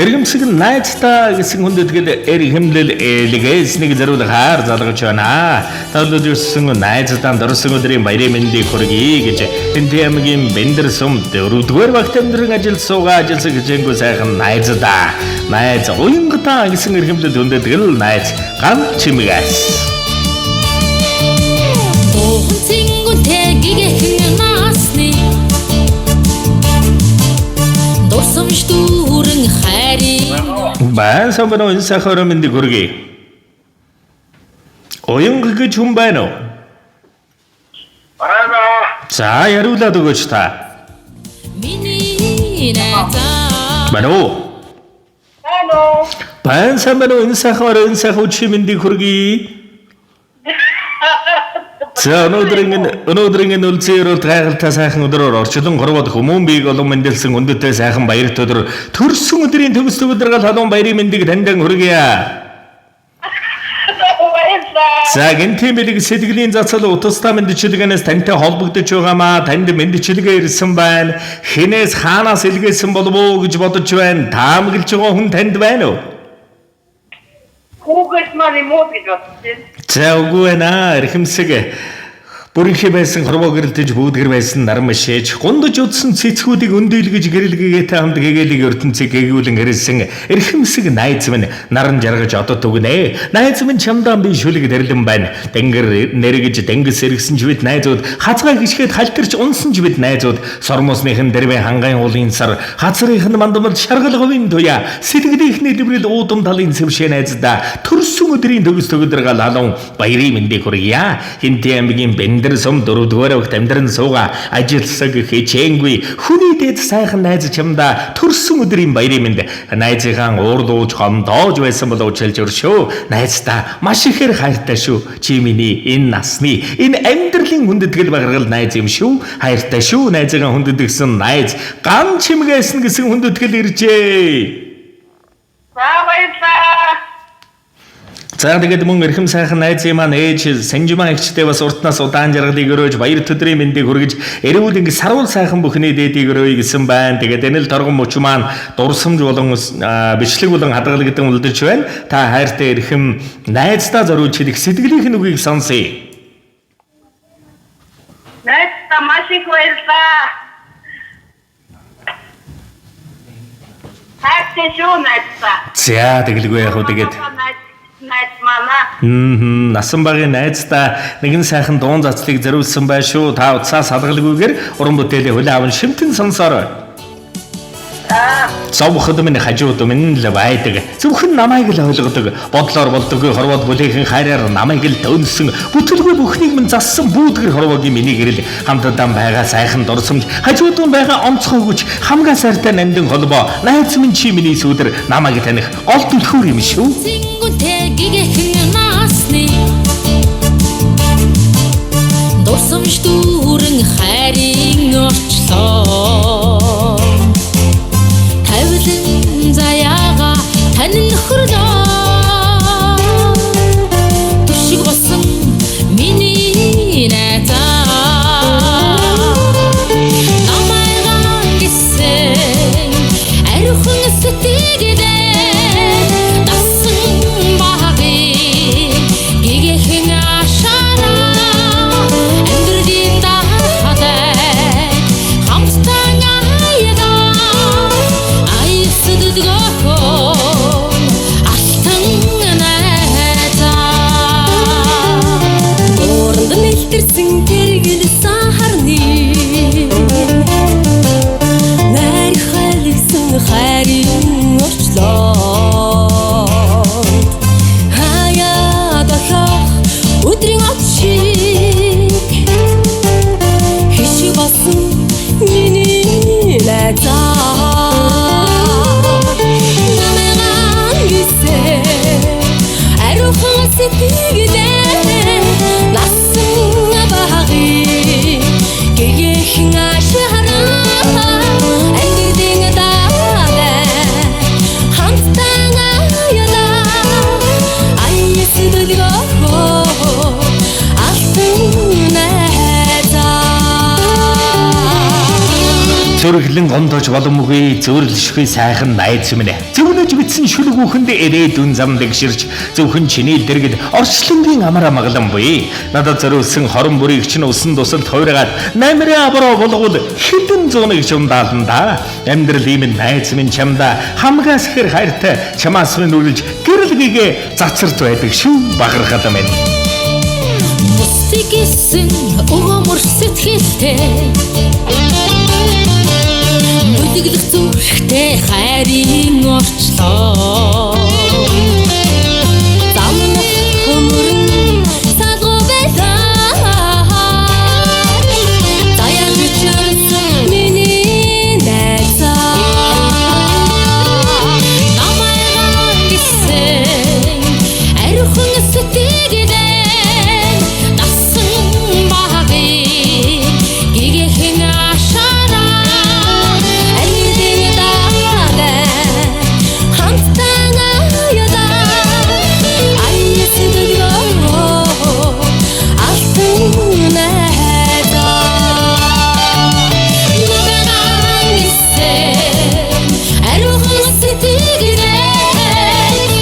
Эргэмсэг найздаа гэсэн хүндэтгэл эрхэмлэл элгээснийг зориулах хаар залгаж байна. Тавлаж ирсэн найздаа дөрсөн өдрийн баярын мэндийг хүргэе гэж Хинти аймгийн Бендэр сум 4-р багт амьдран ажил суугаа ажилласан хичээнгүй сайхан найздаа. Найз уянгадаа гэсэн эрхэмлэл хүндэтгэл найз ган чимгээс. Дуухан цэнгүнтэй гэгэхэн насны дурсамж дүүрэн хайрын Байн самбано энэ сайхан орой мэндийг хүргэе. Уянга гэж хүн байна уу? Байна. За яриулаад өгөөч та. Миний найзаа. Байна уу? Алло. Байн сайн байна уу? Энэ сайхан орой, энэ сайхан өчигдөр мэндийг хүргэе. За өнөөдрийн энэ үлзий өрөөлт гайхалтай сайхан өдрөөр орчлон хорвоод хүмүүн биеийг олон мэндэлсэн өндөтэй сайхан баярт өдөр төрсөн өдрийн төгс төгөлдргал халуун баярын мэндийг таньдан хүргье. Баярлалаа. За гэнтийн бэлэг сэтгэлийн зацал утастай мэндчилгээнээс тантай холбогдож байгаамаа танд мэндчилгээ ирсэн байна. Хинээс хаанаас илгээсэн болов уу гэж бодож байна. Таамаглаж байгаа хүн танд байна уу? Хүүхэд маань юм уу гэж бодож байна. За үгүй байна. Эрхэмсэг бүрэнхий байсан хорвоо гэрэлтэж бүүдгэр байсан наран мишээж гундаж удсан цэцгүүдийг өндийлгэж гэрэлгээтэй хамт гэгээлийг ертөнцийг гэгүүлэн хэрэлсэн эрхэмсэг найз минь наран жаргаж одод өгнө. Найз минь чамдаа би шүлэг дэрлэн байна. Тэнгэр нэргэж тэнгис эргэсэн ч бид найзууд хазгай гიშгээд халтарч унсан ч бид найзууд сормосныхын дэрвэ хангайн уулын сар хазрынх нь мандамал шаргал говийн туяа сэтгэлийнхний либрэл уудам талын сэвшээ найздаа төрсөн өдрийн төгс төгөлдргал халуун баярын мэндийг хүргье. Хинти аймгийн Бендэр сум 4-р огт амьдран сууга ажилласаг хичээнгүй хүний дээд сайхан найз чамдаа төрсөн өдрийн баярын мэнд найзынхаа уурлуулж хомдоож байсан бол уучлж өршөө. Найздаа маш ихээр хайртай шүү. Чи миний энэ насны энэ амьдралын хүндэтгэл багаргал найз юм шүү. Хайртай шүү. Найзынхаа хүндэтгсэн найз ган чимгээсэн гэсэн хүндэтгэл иржээ. За баярлалаа. За тэгээд мөн эрхэм сайхан найзын маань ээж Санжимаа эгчтэй бас уртнаас удаан жаргалыг өрөөж баяр төдрийн мэндийг хүргэж эрүүл ингэ саруул сайхан бүхний дээдийг өрөөе гэсэн байна. Тэгээд энэ л торгон мөч маань дурсамж болон бичлэг болон хадгалагдан үлдэж байна. Та хайртай эрхэм найздаа зориулж хэлэх сэтгэлийнх нь үгийг сонсъё. Найздаа маш их баярлалаа. Хайртай шүү найздаа. За тэгэлгүй яах вэ тэгээд Найз манай. Насан багын найздаа нэгэн сайхан дуун зацлыг зориулсан байх шүү. Та утсаас хадгалгүйгээр уран бүтээлээ хүлээн аван шимтэн сонсоорой. Зовход минь хажууд минь л байдаг. Зөвхөн намайг л ойлгодог. Бодлоор болдоггүй хорвоод бүлээхэн хайраар намайг л төөнсөн. Бүтэлгүй бүхнийг минь зассан бүүдгэр хорвоогийн миний гэрэл хамтдаа байгаа сайхан дурсамж хажууд нь байгаа онцгой хүч хамгаа сайртай нандин холбоо. Найз минь чи миний сүдэр намайг таних гол түлхүүр юм шүү. Цэнгүнтэй гэгэхэн насны дурсамж дүүрэн хайрын орчлоо тавилан заяага тань нөхөрлөө түшиг болсон миний найзаа намайгаа гэсэн ариухан сэтгэлээ дасан багыг гэгэхэн ашаараа амьдралын дахатай хамтдаа аягаа аясддгөөхөн алтан найзаа Уранд нэлтэрсэн тэргэл сахарны найр халигсан хайрын Шүрглэн гондож боломгүй зөөрлөшгүй сайхан найз минь. Зөвнөж битсэн шүлэг үхэнд ирээдүйн зам дэгширч зөвхөн чиний дэргэд орчлонгийн амар амгалан буй. Надад зориулсан хорон бүрийг чинь усан тусалд хувиргаад намрын авраа болгол хэдэн зууныг чумдаална да. Амьдрал ийм найз минь чамда хамгаас хэр хайртай чамаас минь үргэлж гэрэл гэгээ цацарч байдаг шүү бахархал минь. Бусдыг гисэн өгөөмөр сэтгэлтэй Бүлэглэх зүрхтэй хайрын орчлоо. Замнах хөмөрн салгуу байлаа. Заяа бичэрсэн миний найзаа. Намайг гисэн ариухан сэтгэлээ дасан багыг гэгэхэн ашаараа амьдын далай хамтдаа аяда аяс дөлгөө алтан найзаа. Намайг гисэн ариухан сэтгэлээ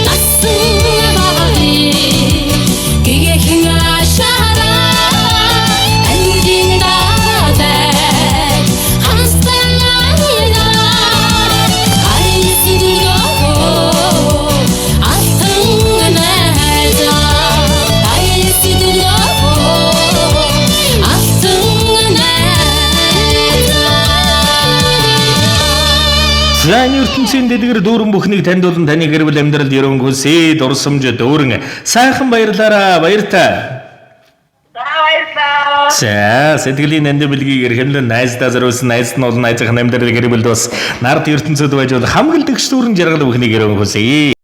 дасан багыг гэгэхэн ашаараа амьдын далай хамтдаа аяда аяс дөлгөө алтан найзаа аяс дөлгөө алтан найзаа. За, энэ ертөнцийн дэлгэр дүүрэн бүхнийг танд болон таны гэр бүл амьдралд ерөөнгөө хүсье. Дурсамж дүүрэн сайхан баярлаараа, баяртай. За, баярлалаа. За, сэтгэлийн нандин бэлгийг эрхэмлэн найздаа зориулсан найз нь бол найзынх нь амьдрал гэр бүлд бас нард ертөнцид байж бол хамгаалдагч дүүрэн жаргал бүхнийг ерөөнгөө хүсье.